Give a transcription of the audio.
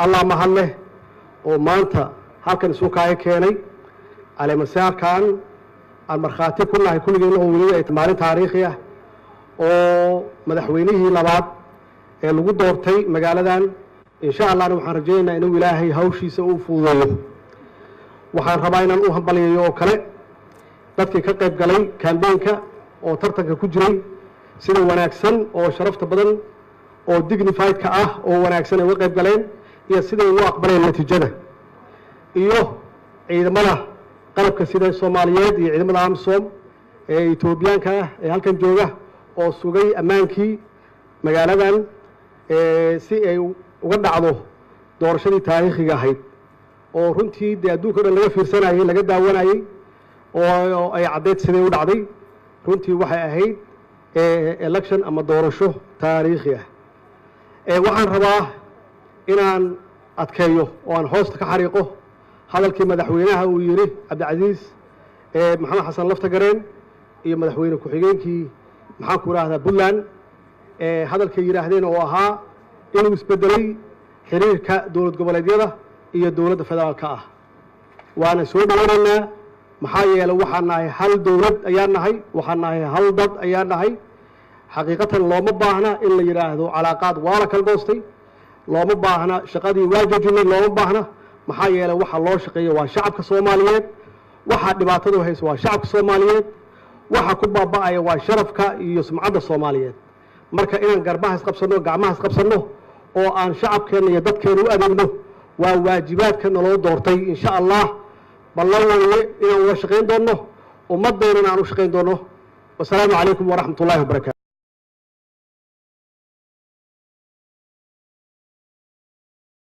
Allah mahad leh oo maanta halkan isu kaaga keenay caleemasaarkan aan markhaati ku nahay kulligeen, oo weliba ay maalin taariikhi ah oo madaxweynihii labaad ee lagu doortay magaaladan. Insha Allahna waxaan rajaynaynaa inuu Ilaahay hawshiisa u fududeeyo. Waxaan rabaa inaan u hambalyayo oo kale dadkii ka qayb galay campaignka oo tartanka ku jiray, sida wanaagsan oo sharafta badan oo dignifiedka ah oo wanaagsan ay uga qayb galeen iyo siday ugu aqbaleen natiijada, iyo ciidamada qalabka sida Soomaaliyeed iyo ciidamada AMISOM ee Etoobiyaanka ah ee halkan jooga oo sugay ammaankii magaaladan si ay uga dhacdo doorashadii taariikhiga ahayd oo runtii dee adduunka o dhan laga fiirsanayey, laga daawanayey oo ay caddeyd siday u dhacday. Runtii waxay ahayd election ama doorasho taariikhi ah. Waxaan rabaa inaan adkeeyo oo aan hoosta ka xariiqo hadalkii madaxweynaha uu yidhi Cabdicasiis Maxamed Xasan Laftagareen iyo madaxweyne ku-xigeenkii, maxaan ku idhaahdaa, Puntland, hadalkay yidhaahdeen oo ahaa inuu isbedelay xiriirka dowlad goboleedyada iyo dowladda federaalka ah. Waana soo dhawanaynaa, maxaa yeelay waxaan nahay hal dowlad ayaan nahay, waxaan nahay hal dad ayaan nahay. Xaqiiqatan looma baahna in la yidhaahdo calaaqaad waa la kala goostay, looma baahna shaqadii waa joojinay, looma baahna, maxaa yeelay waxa loo shaqeeya waa shacabka Soomaaliyeed, waxa dhibaatadu hayso waa shacabka Soomaaliyeed, waxa ku baaba'aya waa sharafka iyo sumcadda Soomaaliyeed. Marka inaan garbaha isqabsanno, gacmaha isqabsanno oo aan shacabkeenna iyo dadkeena u adeegno waa waajibaadka naloo doortay. Insha Allah ballan weeye inaan wada shaqayn doonno, ummaddeennana aan u shaqayn doonno. Wasalaamu calaykum waraxmat ullahi wabarakatu.